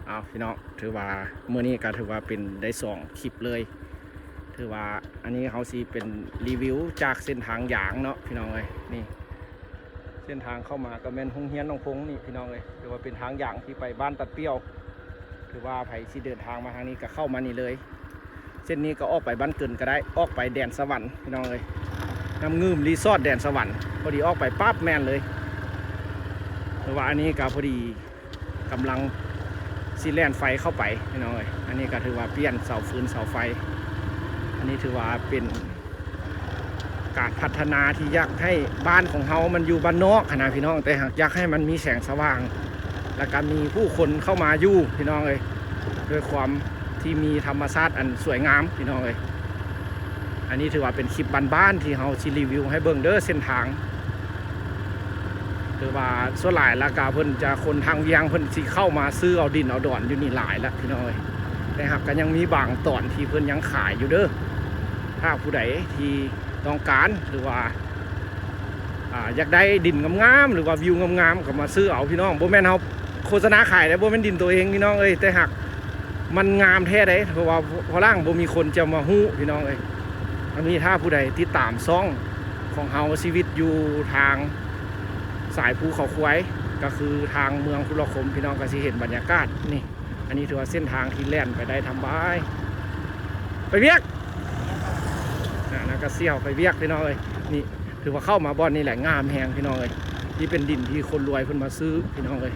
ເອົາ ພີ່ນ້ອງ ຖືວ່າມື້ນີ້ກໍຖືວ່າເປັນໄດ້ສອງຄລິບເລີຍ. ຖືວ່າອັນນີ້ເຮົາຊິເປັນຣີວິວຈາກເສັ້ນທາງຢາງເນາະ ພີ່ນ້ອງເອີຍ. ນີ້ເສັ້ນທາງເຂົ້າມາກໍແມ່ນໂຮງຮຽນໜອງພົງນີ້ ພີ່ນ້ອງເອີຍ. ຖືວ່າເປັນທາງຢາງທີ່ໄປບ້ານຕັດປຽວ. ຖືວ່າໃຜຊິເດີນທາງມາທາງນີ້ກໍເຂົ້າມານີ້ເລີຍ. ເສັ້ນນີ້ກໍອອກໄປບ້ານເກີນກໍໄດ້ ອອກໄປແດນສະຫວັນ ພີ່ນ້ອງເອີຍ. ນ້ຳງື່ມຣີສອດແດນສະຫວັນ ພໍດີອອກໄປປັບແມ່ນເລີຍ. ແຕ່ວ່າອັນນີ້ກໍພໍດີກຳລັງຊິແລ່ນໄຟເຂົ້າໄປ ພີ່ນ້ອງເອີຍ. ອັນນີ້ກໍຖືວ່າປ່ຽນເສົາຟືນເສົາໄຟ. ອັນນີ້ຖືວ່າເປັນການພັດທະນາທີ່ຢາກໃຫ້ບ້ານຂອງເຮົາມັນຢູ່ບ້ານນອກຫັ້ນນະ ພີ່ນ້ອງ ແຕ່ຫາກຢາກໃຫ້ມັນມີແສງສະຫວ່າງ ແລ້ວກໍມີຜູ້ຄົນເຂົ້າມາຢູ່ ພີ່ນ້ອງເອີຍ ດ້ວຍຄວາມທີ່ມີທຳມະຊາດອັນສວຍງາມ ພີ່ນ້ອງເອີຍ. ອັນນີ້ຖືວ່າເປັນຄລິບບ້ານໆທີ່ເຮົາຊິຣີວິວໃຫ້ເບິ່ງເດີ ເສັ້ນທາງ. ຖືວ່າສ່ວນຫຼາຍແລ້ວກະເພິ່ນຈະ ຄົນທາງວຽງເພິ່ນຊິເຂົ້າມາຊື້ເອົາດິນເອົາດອນຢູ່ນີ້ຫຼາຍລະ ພີ່ນ້ອງເອີຍ. ແຕ່ຫາກກໍຍັງມີບາງຕອນທີ່ເພິ່ນຍັງຂາຍຢູ່ເດີ. ຖ້າຜູ້ໃດທີ່ຕ້ອງການ ຫຼືວ່າ ອ່າ ຢາກໄດ້ດິນງາມໆ ຫຼືວ່າວິວງາມໆ ກໍມາຊື້ເອົາ ພີ່ນ້ອງ. ບໍ່ແມ່ນເຮົາໂຄສະນາຂາຍເດ້ ບໍ່ແມ່ນດິນໂຕເອງ ພີ່ນ້ອງເອີຍ ແຕ່ຫາກມັນງາມແທ້ໃດ ເພາະວ່າຝຣັ່ງບໍ່ມີຄົນຈະມາຮູ້ ພີ່ນ້ອງເອີຍ. ອັນນີ້ຖ້າຜູ້ໃດຕິດຕາມຊ່ອງຂອງເຮົາ ຊີວິດຢູ່ທາງສາຍພູເຂົາຄວາຍ ກໍຄືທາງເມືອງຄຸລະຄົມ ພີ່ນ້ອງກໍຊິເຫັນບັນຍາກາດນີ້. ອັນນີ້ຖືວ່າເສັ້ນທາງທີ່ແລ່ນໄປໄດ້ສະບາຍ ໄປວຽກ ອ່າ ແລ້ວກໍສ່ຽວໄປວຽກ ພີ່ນ້ອງເອີຍ. ນີ້ ຖືວ່າເຂົ້າມາບ່ອນນີ້ແຫຼະງາມແຮງ ພີ່ນ້ອງເອີຍ. ນີ້ເປັນດິນທີ່ຄົນລວຍເພິ່ນມາຊື້ ພີ່ນ້ອງເອີຍ.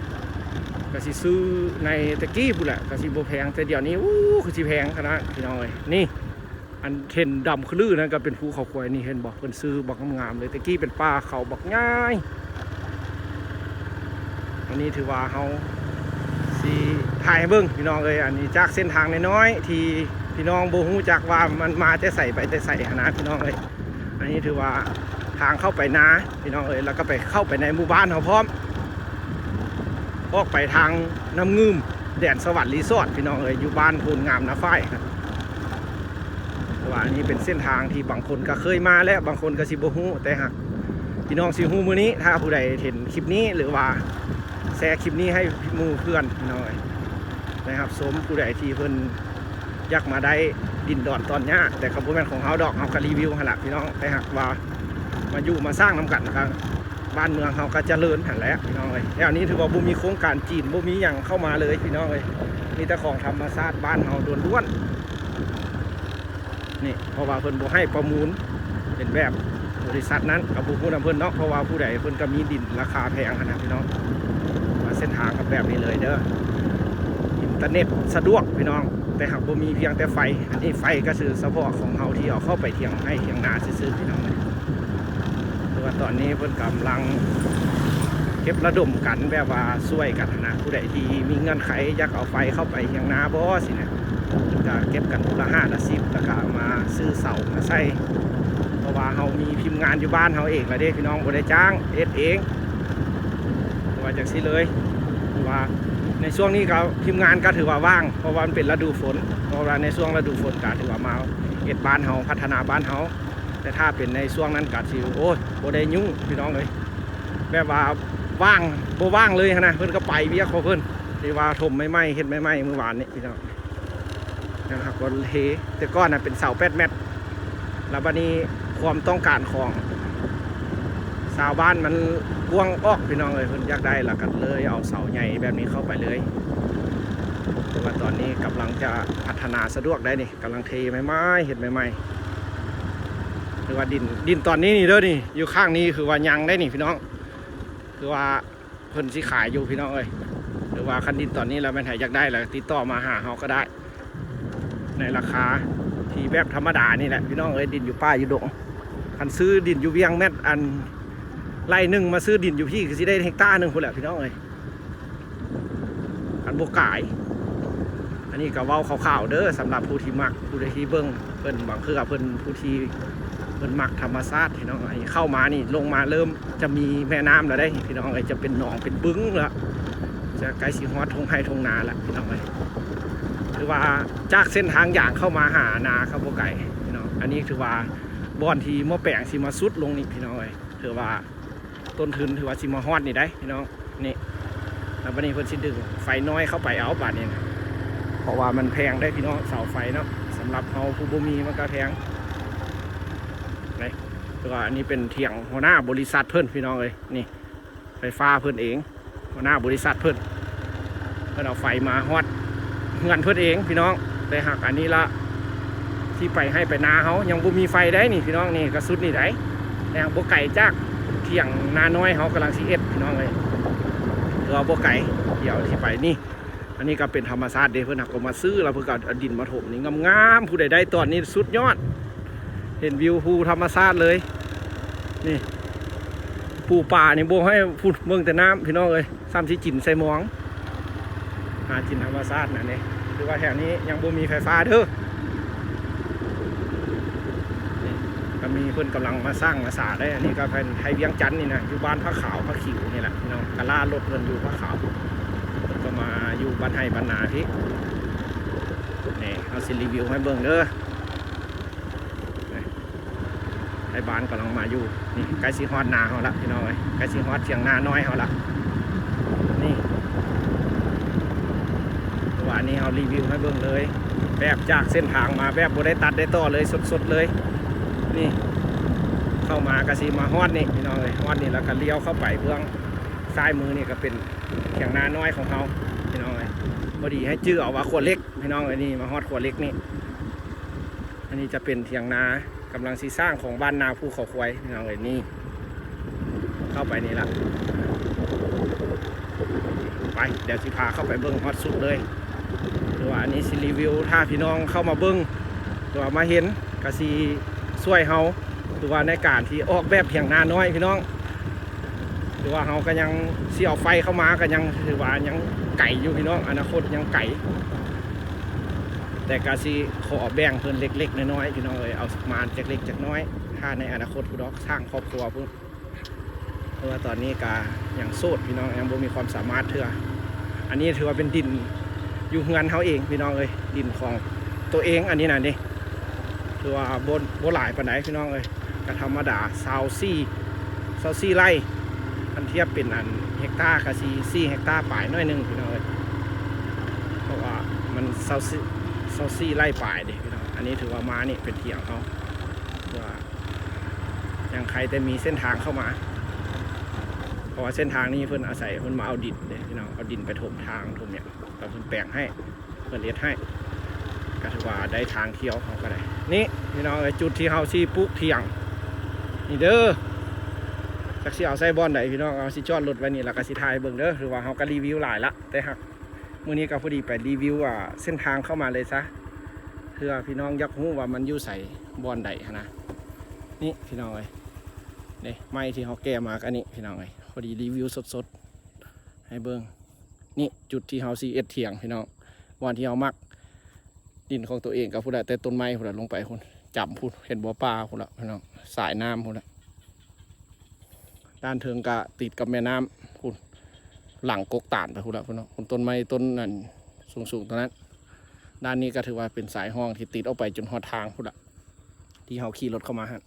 ກໍຊິຊື້ໃນແຕ່ກີ້ພຸ້ນແຫຼະ ກໍຊິບໍ່ແພງ ແຕ່ດຽວນີ້ ໂອ້ ຄືຊິແພງຂະໜາດ ພີ່ນ້ອງເອີຍ. ນີ້ ອັນເຫັນດຳຄະລືນັ້ນກໍເປັນພູເຂົາຄວາຍນີ້ ເຫັນບໍ່ ເພິ່ນຊື້ບັກງາມໆເລີຍ. ແຕ່ກີ້ເປັນປ່າເຂົາບັກໃຫຍ່. ອັນນີ້ຖືວ່າເຮົາຊິຖ່າຍໃຫ້ເບິ່ງ ພີ່ນ້ອງເອີຍ. ອັນນີ້ຈາກເສັ້ນທາງນ້ອຍໆທີ່ພີ່ນ້ອງບໍ່ຮູ້ຈັກວ່າມັນມາແຕ່ໃສໄປແຕ່ໃສຫັ້ນນະ ພີ່ນ້ອງເອີຍ. ອັນນີ້ຖືວ່າທາງເຂົ້າໄປນາ ພີ່ນ້ອງເອີຍ ແລ້ວກໍໄປເຂົ້າໄປໃນໝູ່ບ້ານເຮົາພ້ອມ ອອກໄປທາງນ້ຳງື່ມ ແດນສະຫວັນຣີສອດ ພີ່ນ້ອງເອີຍ ຢູ່ບ້ານໂພນງາມນາຝ້າຍ. ແຕ່ວ່າອັນນີ້ເປັນເສັ້ນທາງທີ່ບາງຄົນກໍເຄີຍມາແລ້ວ ບາງຄົນກໍຊິບໍ່ຮູ້ ແຕ່ຫາກພີ່ນ້ອງຊິຮູ້ມື້ນີ້ ຖ້າຜູ້ໃດເຫັນຄລິບນີ້ ຫຼືວ່າແຊຄລິບນີ້ໃຫ້ໝູ່ເພື່ອນ ພີ່ນ້ອງເອີຍ ໄດ້ຮັບຊົມ. ຜູ້ໃດທີ່ເພິ່ນຢາກມາໄດ້ດິນດອນຕອນຫຍ້າ ແຕ່ກໍບໍ່ແມ່ນຂອງເຮົາດອກ ເຮົາກໍຣີວິວຫັ້ນລະ ພີ່ນ້ອງ. ແຕ່ຫາກວ່າມາຢູ່ມາສ້າງນຳກັນ ກໍບ້ານເມືອງເຮົາກໍຈະເລີນຫັ້ນແຫຼະ ພີ່ນ້ອງເອີຍ. ແຖວນີ້ຖືວ່າບໍ່ມີໂຄງການຈີນ ບໍ່ມີຫຍັງເຂົ້າມາເລີຍ ພີ່ນ້ອງເອີຍ ມີແຕ່ຂອງທຳມະຊາດບ້ານເຮົາລ້ວນໆ. ນີ້ ເພາະວ່າເພິ່ນບໍ່ໃຫ້ປະມູນເປັນແບບບໍລິສັດນັ້ນ ກໍບໍ່ຮູ້ນຳເພິ່ນເນາະ ເພາະວ່າຜູ້ໃດເພິ່ນກໍມີດິນລາຄາແພງຫັ້ນນະ ພີ່ນ້ອງ. ວ່າເສັ້ນທາງກໍແບບນີ້ເລີຍເດີ ອິນເຕີເນັດສະດວກ ພີ່ນ້ອງ ແຕ່ຫາກບໍ່ມີພຽງແຕ່ໄຟ. ອັນນີ້ໄຟກໍຄືສະເພາະຂອງເຮົາທີ່ເອົາເຂົ້າໄປຖຽງໄຮ່ຖຽງນາຊື່ໆ ພີ່ນ້ອງ. ຄືວ່າຕອນນີ້ເພິ່ນກຳລັງເກັບລະດົມກັນ ແບບວ່າຊ່ວຍກັນນະ ຜູ້ໃດທີ່ມີເງື່ອນໄຂຢາກເອົາໄຟເຂົ້າໄປຖຽງນາບໍ່ຊີ້ນະ ກໍເກັບກັນຜູ້ລະຫ້າລະສິບ ແລ້ວກໍມາຊື້ເສົາມາໃສ່. ເພາະວ່າເຮົາມີທີມງານຢູ່ບ້ານເຮົາເອງລະເດ້ ພີ່ນ້ອງ ບໍ່ໄດ້ຈ້າງ ເຮັດເອງ. ຄືວ່າຈັ່ງຊີ້ເລີຍ ຄືວ່າໃນຊ່ວງນີ້ກໍທີມງານກໍຖືວ່າວ່າງ ເພາະວ່າມັນເປັນລະດູຝົນ. ເພາະວ່າໃນຊ່ວງລະດູຝົນກໍຖືວ່າມາເຮັດບ້ານເຮົາ ພັດທະນາບ້ານເຮົາ. ແຕ່ຖ້າເປັນໃນຊ່ວງນັ້ນກໍຊິ ໂອ້ຍ ບໍ່ໄດ້ຫຍຸ້ງ ພີ່ນ້ອງເອີຍ ແບບວ່າວ່າງ ບໍ່ວ່າງເລີຍຫັ້ນນະ. ເພິ່ນກໍໄປວຽກຂອງເພິ່ນ ທີ່ວ່າຖົມໃໝ່ໆ ເຮັດໃໝ່ໆ ມື້ວານນີ້ ພີ່ນ້ອງ. ນະຄັບ ກໍເທ ແຕ່ກ່ອນນະເປັນເສົາແປດແມັດ ແລ້ວບັດນີ້ຄວາມຕ້ອງການຂອງຊາວບ້ານມັນກວ້າງອອກ ພີ່ນ້ອງເອີຍ ເພິ່ນຢາກໄດ້ ແລ້ວກໍເລີຍເອົາເສົາໃຫຍ່ແບບນີ້ເຂົ້າໄປເລີຍ. ແຕ່ວ່າຕອນນີ້ກຳລັງຈະພັດທະນາສະດວກໄດ້ນີ້ ກຳລັງເທໃໝ່ໆ ເຮັດໃໝ່ໆ. ຄືວ່າດິນ ດິນຕອນນີ້ນີ້ເດີ ນີ້ຢູ່ຂ້າງນີ້ຄືວ່າຍັງໄດ້ນີ້ ພີ່ນ້ອງ ຄືວ່າເພິ່ນຊິຂາຍຢູ່ ພີ່ນ້ອງເອີຍ. ຫຼືວ່າຄັນດິນຕອນນີ້ແລ້ວແມ່ນໃຜຢາກໄດ້ແລ້ວຕິດຕໍ່ມາຫາເຮົາກໍໄດ້ ໃນລາຄາທີ່ແບບທຳມະດານີ້ແຫຼະ ພີ່ນ້ອງເອີຍ. ດິນຢູ່ປ່າຢູ່ດົງ ຄັນຊື້ດິນຢູ່ວຽງແມັດ ອັນໄຮ່ໜຶ່ງ ມາຊື້ດິນຢູ່ພີ້ ຄືຊິໄດ້ເຮັກຕາໜຶ່ງພຸ້ນແຫຼະ ພີ່ນ້ອງເອີຍ ຄັນບໍ່ກາຍ. ອັນນີ້ກໍເວົ້າຄ່າວໆເດີ ສຳລັບຜູ້ທີ່ມັກ ຜູ້ໃດທີ່ເບິ່ງເພິ່ນ ບາງເທື່ອເພິ່ນ ຜູ້ທີ່ເພິ່ນມັກທຳມະຊາດ ພີ່ນ້ອງ. ອັນນີ້ເຂົ້າມານີ້ ລົງມາເລີ່ມຈະມີແມ່ນ້ຳແລ້ວເດ້ ພີ່ນ້ອງເອີຍ ຈະເປັນໜອງເປັນບຶງແລ້ວ ຈະໃກ້ຊິຮອດທົ່ງໄຮ່ທົ່ງນາແລ້ວ ພີ່ນ້ອງເອີຍ. ຖືວ່າຈາກເສັ້ນທາງຢາງເຂົ້າມາຫານາກໍບໍ່ໄກ ພີ່ນ້ອງ. ອັນນີ້ຖືວ່າບ່ອນທີ່ໝໍ້ແປງຊິມາສຸດລົງນີ້ ພີ່ນ້ອງເອີຍ ຖືວ່າ ຕົ້ນທຶນຖືວ່າຊິມາຮອດນີ້ໄດ໋ ພີ່ນ້ອງ. ນີ້ ແລ້ວບັດນີ້ເພິ່ນຊິດຶງໄຟນ້ອຍເຂົ້າໄປເອົາບາດນີ້ນະ ເພາະວ່າມັນແພງເດ້ພີ່ນ້ອງ ເສົາໄຟເນາະ ສຳລັບເຮົາຜູ້ບໍ່ມີມັນກໍແພງ. ນີ້ ແຕ່ວ່າອັນນີ້ເປັນຖຽງຫົວໜ້າບໍລິສັດເພິ່ນພີ່ນ້ອງເອີຍ ນີ້ ໄຟຟ້າເພິ່ນເອງ ຫົວໜ້າບໍລິສັດເພິ່ນ ເພິ່ນເອົາໄຟມາຮອດເຮືອນເພິ່ນເອງພີ່ນ້ອງ. ແຕ່ຫາກອັນນີ້ລະ ທີ່ໄປໄຮ່ໄປນາເຮົາຍັງບໍ່ມີໄຟໄດ໋ນີ້ພີ່ນ້ອງ ນີ້ກໍສຸດນີ້ໄດ໋ ແຕ່ຫາກບໍ່ໄກຈາກຖຽງນານ້ອຍເຮົາກຳລັງຊິເຮັດພີ່ນ້ອງເອີຍ ກໍບໍ່ໄກ ດຽວຊິໄປນີ້. ອັນນີ້ກໍເປັນທຳມະຊາດເດ້ ເພິ່ນຫາກໍມາຊື້ ແລ້ວເພິ່ນກໍເອົາດິນມາຖົມນີ້ງາມໆ ຜູ້ໃດໄດ້ຕອນນີ້ສຸດຍອດ ເຫັນວິວພູທຳມະຊາດເລີຍ. ນີ້ ປູປານີ້ບໍ່ໃຫ້ພຸ້ນ ເບິ່ງແຕ່ນ້ຳພີ່ນ້ອງເອີຍ ສ່ຳຊິກິນໃສ່ມອງ ຫາກິນທຳມະຊາດນັ້ນເດ້. ຄືວ່າແຖວນີ້ຍັງບໍ່ມີໄຟຟ້າເດີ ນີ້ກໍມີເພິ່ນກຳລັງມາສ້າງມາສາໄດ້. ອັນນີ້ກໍເປັນໄທວຽງຈັນນີ້ນະ ຢູ່ບ້ານພະຂາວພະຂິວນີ້ແຫຼະພີ່ນ້ອງ ກະລາລົດເພິ່ນຢູ່ພະຂາວ ເພິ່ນກໍມາຢູ່ບ້ານໄຮ່ບ້ານນາພີ້. ນີ້ ເຮົາຊິຣີວິວໃຫ້ເບິ່ງເດີ ນີ້ ໄທບ້ານກຳລັງມາຢູ່ ນີ້ ໃກ້ຊິຮອດນາເຮົາລະພີ່ນ້ອງເອີຍ ໃກ້ຊິຮອດຖຽງນານ້ອຍເຮົາລະ. ນີ້ ວ່າອັນນີ້ເຮົາຣີວິວໃຫ້ເບິ່ງເລີຍ ແບບຈາກເສັ້ນທາງມາ ແບບບໍ່ໄດ້ຕັດໄດ້ຕໍ່ເລີຍ ສົດໆເລີຍ. ນີ້ ເຂົ້າມາກໍຊິມາຮອດນີ້ພີ່ນ້ອງເອີຍ ຮອດນີ້ແລ້ວກໍລ້ຽວເຂົ້າໄປເບື້ອງຊ້າຍມືນີ້ກໍເປັນຖຽງນານ້ອຍຂອງເຮົາພີ່ນ້ອງເອີຍ. ພໍດີໃຫ້ຈື່ເອົາວ່າຂົວເຫຼັກພີ່ນ້ອງເອີຍ ນີ້ມາຮອດຂົວເຫຼັກນີ້ ອັນນີ້ຈະເປັນຖຽງນາກຳລັງຊິສ້າງຂອງບ້ານນາພູເຂົາຄວາຍພີ່ນ້ອງເອີຍ. ນີ້ ເຂົ້າໄປນີ້ລະ ໄປ ດຽວຊິພາເຂົ້າໄປເບິ່ງຮອດສຸດເລີຍ. ຄືວ່າອັນນີ້ຊິຣີວິວ ຖ້າພີ່ນ້ອງເຂົ້າມາເບິ່ງ ຫຼືວ່າມາເຫັນ ກໍຊິຊ່ວຍເຮົາ ຫຼືວ່າໃນການທີ່ອອກແບບຖຽງນານ້ອຍພີ່ນ້ອງ. ຫຼືວ່າເຮົາກໍຍັງຊິເອົາໄຟເຂົ້າມາ ກໍຍັງຖືວ່າຍັງໄກຢູ່ພີ່ນ້ອງ ອະນາຄົດຍັງໄກ ແຕ່ກໍຊິຂໍແບ່ງເພິ່ນເລັກໆນ້ອຍໆພີ່ນ້ອງເອີຍ ເອົາປະມານຈັກເລັກຈັກນ້ອຍ ຖ້າໃນອະນາຄົດພຸ້ນດອກ ສ້າງຄອບຄົວພຸ້ນ. ເພາະວ່າຕອນນີ້ກະຍັງໂສດພີ່ນ້ອງ ຍັງບໍ່ມີຄວາມສາມາດເທື່ອ. ອັນນີ້ຖືວ່າເປັນດິນຢູ່ເຮືອນເຮົາເອງພີ່ນ້ອງເອີຍ ດິນຂອງໂຕເອງ ອັນນີ້ນະນີ້ ຖືວ່າບໍ່ ບໍ່ຫຼາຍປານໃດພີ່ນ້ອງເອີຍ ກະທຳມະດາ ຊາວສີ່ ຊາວສີ່ໄຮ່ ຄັນທຽບເປັນອັນເຮັກຕາກະຊິສີ່ເຮັກຕາປາຍໜ້ອຍໜຶ່ງພີ່ນ້ອງເອີຍ ເພາະວ່າມັນຊາວສີ່ ຊາວສີ່ໄຮ່ປາຍເດ້ພີ່ນ້ອງ. ອັນນີ້ຖືວ່າມານີ້ເປັນຖຽງເຮົາ ຖືວ່າ ຍັງໄຄແຕ່ມີເສັ້ນທາງເຂົ້າມາ ເພາະວ່າເສັ້ນທາງນີ້ເພິ່ນອາໄສເພິ່ນມາເອົາດິນເດ້ພີ່ນ້ອງ ເອົາດິນໄປຖົມທາງຖົມຫຍັງ ກໍເພິ່ນແປງໃຫ້ ເພິ່ນເຮັດໃຫ້ ກໍຖືວ່າໄດ້ທາງທ່ຽວເຮົາກໍໄດ້. ນີ້ພີ່ນ້ອງເອີຍ ຈຸດທີ່ເຮົາຊິປຸກຖຽງນີ້ເດີ ຈັກຊິເອົາໃສ່ບ່ອນໃດພີ່ນ້ອງ ເຮົາຊິຈອດລົດໄວ້ນີ້ ແລ້ວກໍຊິຖ່າຍເບິ່ງເດີ. ຖືວ່າເຮົາກໍຣີວິວຫຼາຍລະ ແຕ່ຫາກມື້ນີ້ກໍພໍດີໄປຣີວິວ ອ່າ ເສັ້ນທາງເຂົ້າມາເລີຍຊະ ເພື່ອພີ່ນ້ອງຢາກຮູ້ວ່າມັນຢູ່ໃສ ບ່ອນໃດຫັ້ນນະ. ນີ້ພີ່ນ້ອງເອີຍ ນີ້ໄມ້ທີ່ເຮົາແກ່ມາກໍນີ້ພີ່ນ້ອງເອີຍ ພໍດີຣີວິວສົດໆໃຫ້ເບິ່ງ. ນີ້ຈຸດທີ່ເຮົາຊິເຮັດຖຽງພີ່ນ້ອງ ບ່ອນທີ່ເຮົາມັກ ດິນຂອງຕົວເອງກໍພຸ້ນລະ ແຕ່ຕົ້ນໄມ້ພຸ້ນລະ ລົງໄປພຸ້ນ ຈຳພຸ້ນ ເຫັນບໍ່ ປ່າພຸ້ນລະພີ່ນ້ອງ ສາຍນ້ຳພຸ້ນລະ. ດ້ານເທິງກະຕິດກັບແມ່ນ້ຳພຸ້ນ ຫຼັງກົກຕານໄປພຸ້ນລະ ພຸ້ນເນາະ ພຸ້ນ ຕົ້ນໄມ້ຕົ້ນນັ້ນສູງໆຕົວນັ້ນ. ດ້ານນີ້ກໍຖືວ່າເປັນສາຍຮ່ອງທີ່ຕິດອອກໄປຈົນຮອດທາງພຸ້ນລະ ທີ່ເຮົາຂີ່ລົດເຂົ້າມາຫັ້ນ.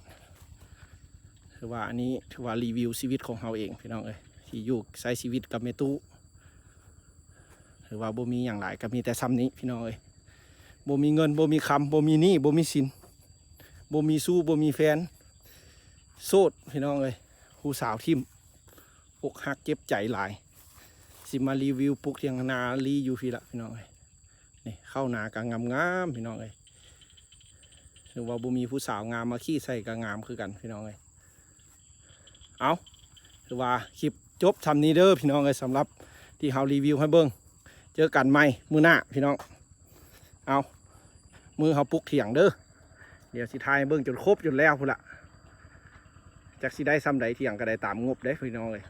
ຖືວ່າອັນນີ້ຖືວ່າຣີວິວຊີວິດຂອງເຮົາເອງພີ່ນ້ອງເອີຍ ທີ່ຢູ່ໃຊ້ຊີວິດກັບແມ່ຕູ້. ຖືວ່າບໍ່ມີຫຍັງຫຼາຍ ກໍມີແຕ່ຊ່ຳນີ້ພີ່ນ້ອງເອີຍ. ບໍ່ມີເງິນ ບໍ່ມີຄຳ ບໍ່ມີໜີ້ ບໍ່ມີສິນ ບໍ່ມີຊູ້ ບໍ່ມີແຟນ ໂສດພີ່ນ້ອງເອີຍ ຜູ້ສາວຖິ້ມ ອົກຫັກເຈັບໃຈຫຼາຍ. ຊິມາຣີວິວປຸກຖຽງນາລີຢູ່ພີ້ລະພີ່ນ້ອງເອີຍ. ນີ້ເຂົ້ານາກໍງາມໆພີ່ນ້ອງເອີຍ. ຖືວ່າບໍ່ມີຜູ້ສາວງາມມາຂີ້ໃສ່ກໍງາມຄືກັນພີ່ນ້ອງເອີຍ. ເອົາ ຖືວ່າຄລິບຈົບຊ່ຳນີ້ເດີພີ່ນ້ອງເອີຍ ສຳລັບທີ່ເຮົາຣີວິວໃຫ້ເບິ່ງ. ເຈີກັນໃໝ່ມື້ໜ້າພີ່ນ້ອງ. ເອົາ ມື້ເຮົາປຸກຖຽງເດີ. ດຽວຊິຖ່າຍໃຫ້ເບິ່ງຈົນຄົບຈົນແລ້ວພຸ້ນລະ. ຈັກຊິໄດ້ຊ່ຳໃດ ຖຽງກໍໄດ້ຕາມງົບເດ້ພີ່ນ້ອງເອີຍ.